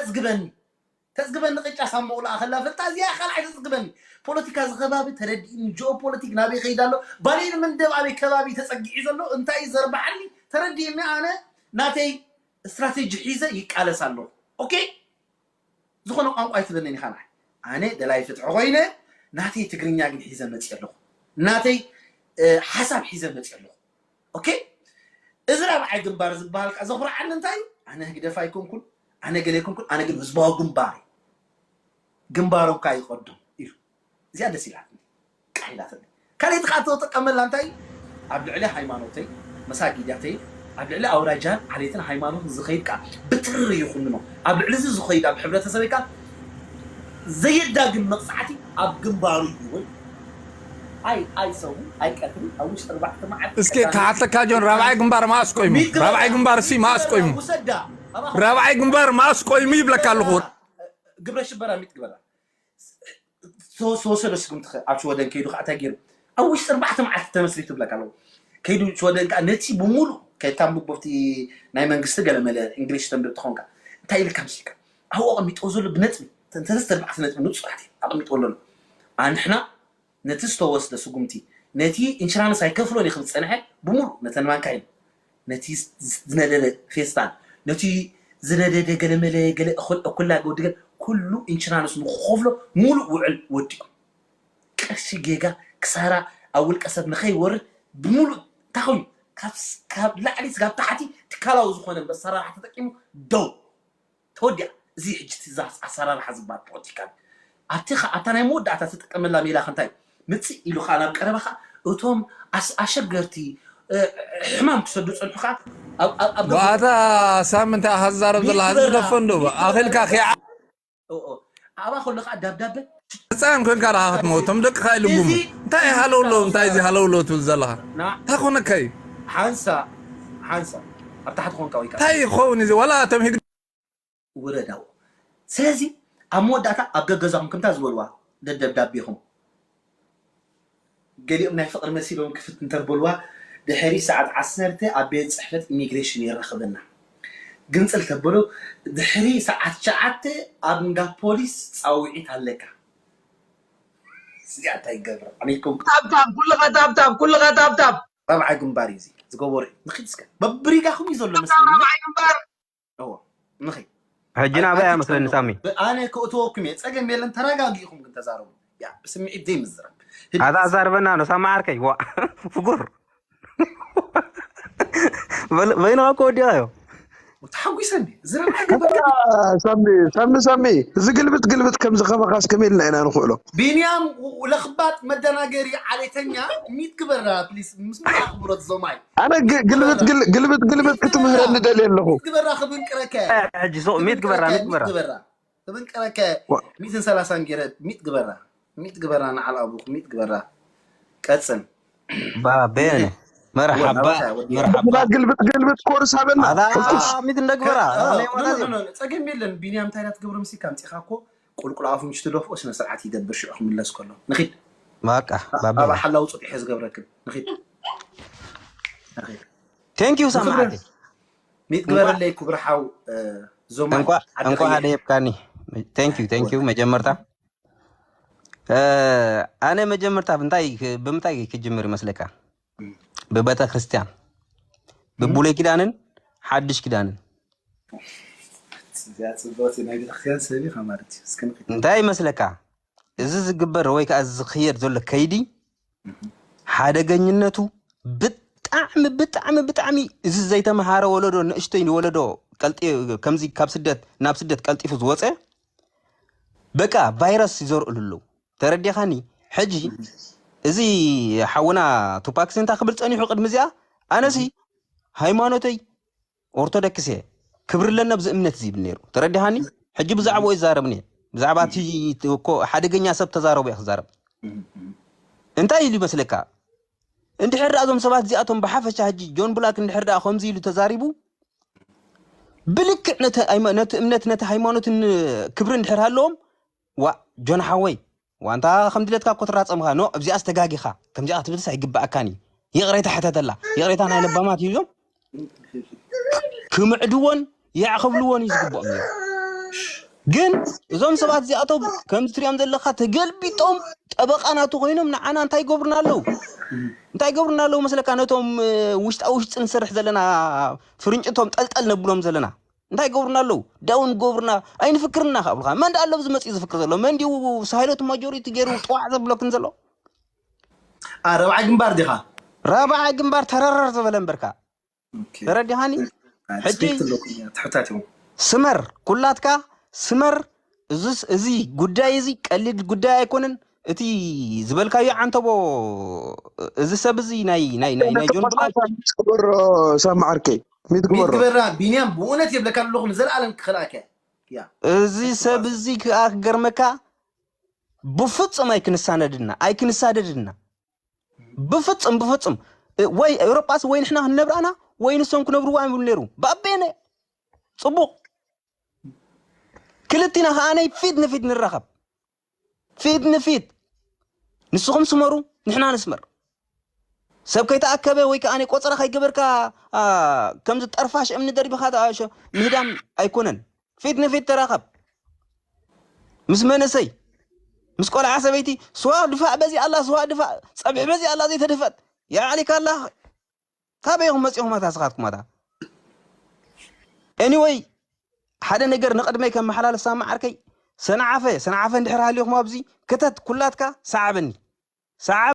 ተዝግበኒ ተዝግበኒ ቅጫ ሳሞቑላ ከላ ፈልጣ እዚኣ ካልኣይ ተዝግበኒ። ፖለቲካ ዝኸባቢ ተረዲእኒ፣ ጂኦ ፖለቲክ ናበይ ከይዳ ኣሎ፣ ባሌን መንደብ ኣበይ ከባቢ ተጸጊዑ ዘሎ፣ እንታይ እዩ ዘርብሓኒ ተረዲእኒ። ኣነ ናተይ ስትራቴጂ ሒዘ ይቃለስ ኣለኹ። ኦኬ፣ ዝኾነ ቋንቋ ኣይትበለኒ ኢኻ። ኣነ ደላይ ፍትሒ ኮይነ ናተይ ትግርኛ ግን ሒዘ መፅእ ኣለኹ። ናተይ ሓሳብ ሒዘ መፅእ ኣለኹ። ኦኬ፣ እዚ ራብዓይ ግንባር ዝበሃል ካ ዘኹርዓኒ እንታይ እዩ? ኣነ ህግደፍ ኣይኮንኩን፣ ኣነ ገለ ኣይኮንኩን፣ ኣነ ግን ህዝባዊ ግንባር እዩ። ግንባሮም ካ ይቐድም ኢሉ እዚኣ ደስ ኢላትኒ። ቃል ኢላትኒ። ካልኣይቲ ከዓ ተጠቀመላ እንታይ እዩ? ኣብ ልዕሊ ሃይማኖተይ መሳጊዳተይ ኣብ ልዕሊ ኣውራጃን ዓሌትን ሃይማኖትን ዝኸይድ ከዓ ብትሪ ይኹንኖ ኣብ ልዕሊ እዚ ዝኸይድ ኣብ ሕብረተሰበይ ከዓ ዘየዳግም መቕፃዕቲ ኣብ ግንባሩ ይወይ ኣይ ኣይ ሰው ኣይቀትል ኣብ ውሽጢ ኣርባዕተ መዓልቲ እስኪ ከሓተካ ጆን ራብዓይ ግንባር ማእስ ቆይሙ ራብዓይ ግንባር ሲ ማእስ ቆይሙ ራብዓይ ግንባር ማእስ ቆይሙ ይብለካ ኣለኹ። ግብረ ሽበራ ሚጥ ግበራ ዝተወሰደ ስጉምቲ ኣብ ሽወደን ከይዱ ከዓ እንታይ ገይሩ ኣብ ውሽጢ ኣርባዕተ መዓልቲ ተመስሪቱ ይብለካ ኣለኹ። ከይዱ ሽወደን ከዓ ነቲ ብሙሉእ ከይታ ምግቦፍቲ ናይ መንግስቲ ገለመለ እንግሊሽ ተንብብ ትኾንካ እንታይ ኢልካ ምሲልካ ኣብኡ ኣቐሚጥዎ ዘሎ ብነጥቢ ተንተረስ ተርባዕተ ነጥቢ ንፁራት ኣቐሚጥዎ ኣሎ። ኣንሕና ነቲ ዝተወስደ ስጉምቲ ነቲ ኢንሹራንስ ኣይከፍሎን እዩ ክብል ዝፀንሐ ብሙሉእ ነተን ማንካይን ነቲ ዝነደደ ፌስታል ነቲ ዝነደደ ገለመለ ገለ እኩላ ገውድገ ኩሉ ኢንሹራንስ ንክኸፍሎ ሙሉእ ውዕል ወዲኡ ቅርሺ ጌጋ ክሳራ ኣብ ውልቀ ሰብ ንኸይወርድ ብሙሉእ እንታይ ኮይኑ ካብ ላዕሊ ስጋብ ታሕቲ ትካላዊ ዝኾነ ኣሰራርሓ ተጠቂሙ ደው ተወዲኣ። እዚ ሕጂ እቲ ኣሰራርሓ ዝበሃል ፖለቲካ ኣብቲ ኣብታ ናይ መወዳእታ ትጥቀመላ ሜላ ከ እንታይ ምፅእ ኢሉ ከዓ ናብ ቀረባኻ እቶም ኣሸገርቲ ሕማም ክሰዱ ፀንሑ ከዓ ኣታ ሳምንት ኣኻ ዝዛረብ ዘለኻ ዝግደፎ እንዶ ኣኺልካ ኺዓ ኣብኣ ከሎ ከዓ ዳብዳበ ህፃን ኮንካ ዳኻ ክትመውቶም ደቅኻ ኢልምሙ እንታይ ሃለውሎ እንታይ እዚ ሃለውሎ ትብል ዘለኻ እንታይ ኮነካ እዩ ሓንሳ ሓንሳ ኣብ ታሕቲ ኮንካ ወይ እንታይ ይኸውን እዚ ዋላ እቶም ህግ ውረድ ኣብኡ። ስለዚ ኣብ መወዳእታ ኣብ ገገዛኹም ከምታ ዝበልዋ ደደብዳቤኹም ገሊኦም ናይ ፍቕሪ መሲሎም ክፍት እንተበልዋ ድሕሪ ሰዓት ዓሰርተ ኣብ ቤት ፅሕፈት ኢሚግሬሽን የራኽበና ግንፅል ተበሎ ድሕሪ ሰዓት ትሽዓተ ኣብ እንዳ ፖሊስ ፃውዒት ኣለካ። እዚኣ እንታይ ይገብር ኣሜሪካ ታብታብ ኩልኻ ታብታብ ኩልኻ ታብታብ ራብዓይ ግንባር እዩ እዚ ዝገበሩ እዩ ንኺድ እስከ በብሪጋኹም እዩ ዘሎ መስለኒ ራብዓይ ግንባር እዎ ንኺድ ሕጂ ናበይ እያ መስለኒ ሳሚ ኣነ ክእትወኩም እየ ጸገም የለን ተረጋጊኹም ግን ተዛረቡ ያ ብስምዒት ዘይምዝረብ ኣዛ ኣዛርበና ነው ሳሚ ዓርከይ ዋ ፍጉር በይንኻ እኮ ወዲቓዮ ተሓጒሰኒ ዝረብሐ ሳሚ ሳሚ ሳሚ እዚ ግልብጥ ግልብጥ ከምዚ ከማኻስ ከመይ ኢልና ኢና ንኽእሎ ቢንያም ለኽባጥ መደናገሪ ዓሌተኛ ሚት ግበራ ፕሊስ ምስ ሙሉ ኣኽብሮት ዞማይ ኣነ ግ- ግልብጥ ግል- ግልብጥ ግልብጥ ክትምህረኒ ደልየ ኣለኹ ሚት ግበራ ክብንቅረከ ሕጂ ሱቕ ሚት ግበራ ሚት ግበራ ግበራ ክብንቅረከ ሚትን ሰላሳን ገይረ ሚት ግበራ ሚት ግበራ ንዓል ኣቡኽ ሚት ግበራ ቀጽል ባቤነ መርሓባ መርሓባ ግልብጥ ግልብጥ ኮርስ ሃበና ሚት እንደግበራ ጸገም የለን ቢንያም እንታይ ትገብሮ ምሲካ ኣምጺኻ እኮ ቁልቁል ኣፉ ምሽ ትደፍኦ ስነ ስርዓት ይገብር ሽዑ ክምለስ ከሎ ንኺድ በቃ ባቤነ ሓላው ጽጢሑ ዝገብረክን ንኺድ ቴንክ ዩ ሰማዓት ሚት ግበረለይ ክብሪ ሓው ዞማ እንኳ ደየብካኒ ቴንክ ዩ ቴንክ ዩ መጀመርታ ኣነ መጀመርታ ብምንታይ ብምንታይ ክጅምር ይመስለካ ብቤተ ክርስቲያን ብብሉይ ኪዳንን ሓድሽ ኪዳንን እንታይ ይመስለካ እዚ ዝግበር ወይ ከዓ ዝክየድ ዘሎ ከይዲ ሓደገኝነቱ ብጣዕሚ ብጣዕሚ ብጣዕሚ ብጣዕሚ እዚ ዘይተምሃረ ወለዶ ንእሽተይ ወለዶ ከምዚ ካብ ስደት ናብ ስደት ቀልጢፉ ዝወፀ በቃ ቫይረስ ይዘርእሉ ኣለዉ ተረዲኻኒ ሕጂ እዚ ሓውና ቱፓክስ እንታይ ክብል ፀኒሑ ቅድሚ እዚኣ ኣነሲ ሃይማኖተይ ኦርቶዶክስ እየ ክብሪ ኣለና ብዚ እምነት እዚ ይብል ነይሩ ተረዲኻኒ ሕጂ ብዛዕባኡ ይዛረብ እየ ብዛዕባ እቲ እኮ ሓደገኛ ሰብ ተዛረቡ እየ ክዛረብ እንታይ ኢሉ ይመስለካ እንድሕር ደኣ እዞም ሰባት እዚኣቶም ብሓፈሻ ሕጂ ጆን ብላክ እንድሕር ደኣ ከምዚ ኢሉ ተዛሪቡ ብልክዕ ነቲ እምነት ነቲ ሃይማኖትን ክብሪ እንድሕር ሃለዎም ዋእ ጆን ሓወይ ዋንታ ከም ድሌትካ እኮ ትራፀምኻ ኖ እብዚኣስ ተጋጊኻ ከምዚኣ ክትብልስ ኣይግበኣካን እዩ ይቕሬታ ሕተተላ ይቕሬታ ናይ ለባማት እዩ ኢሎም ክምዕድዎን የዕኸብልዎን እዩ ዝግብኦም ነይሩ ግን እዞም ሰባት እዚኣቶም ከምዚ ትሪኦም ዘለካ ተገልቢጦም ጠበቃ ናቱ ኮይኖም ንዓና እንታይ ይገብሩና ኣለዉ? እንታይ ይገብሩና ኣለዉ መስለካ? ነቶም ውሽጣ ውሽጢ ንሰርሕ ዘለና ፍርንጭቶም ጠልጠል ነብሎም ዘለና እንታይ ይገብሩና ኣለዉ? ዳውን ገብሩና ኣይንፍክርና ካብልካ መን ዳ ኣሎ ብዝመፅእ ዝፍክር ዘሎ መን ድዩ ሳይሎት ማጆሪቲ ገይሩ ጥዋዕ ዘብለክን ዘሎ? ረብዓ ግንባር ዲኻ? ረብዓ ግንባር ተረረር ዝበለ እምበርካ ተረዲኻኒ? ሕጂ ትሕታት እዮም። ስመር ኩላትካ ስመር። እዚስ እዚ ጉዳይ እዚ ቀሊል ጉዳይ ኣይኮነን። እቲ ዝበልካዮ ዓንተቦ እዚ ሰብ እዚ ናይ ናይ ናይ ናይ ጆን ብራድ ክበሮ ሳማ ዓርከይ ሚት ሚት ክበሮ ግበራ ቢንያም ብእውነት የብለካ ኣለኹ ንዘለኣለም ክኸልኣካ እያ። እዚ ሰብ እዚ ክኣ ክገርመካ ብፍጹም ኣይክንሳነድና ኣይክንሳደድና ብፍጹም ብፍጹም እ- ወይ ኤውሮጳስ ወይ ንሕና ክንነብራና ወይ ንሶም ክነብርዋ ይብሉ ነይሩ ባቤነ ጽቡቕ ክልቲና ከኣ ናይ ፊት ንፊት ንራኸብ ፊት ንፊት ንስኹም ስመሩ ንሕና ንስመር ሰብ ከይተኣከበ ወይ ከኣ ቆፀራ ከይገበርካ አ፣ ከምዚ ጠርፋሽ እምኒ ደርቢኻ ተኣሾ ምህዳም ኣይኮነን ፊት ንፊት ተራኸብ ምስ መንእሰይ ምስ ቆልዓ ሰበይቲ ስዋ ድፋእ በዚ ኣላ ስዋ ድፋእ ፀብሒ በዚ ኣላ ዘይተደፈት የዓሊካ ኣላ ካበይኹም መፂኹም ኣታ ስኻትኩም ኣታ anyway ሓደ ነገር ንቕድመይ ከመሓላልፍ ሳማ ዓርከይ ሰንዓፈ ሰንዓፈ እንድሕር ሃሊኹም ኣብዚ ክተት ኩላትካ ሰዓበኒ ሰዓብ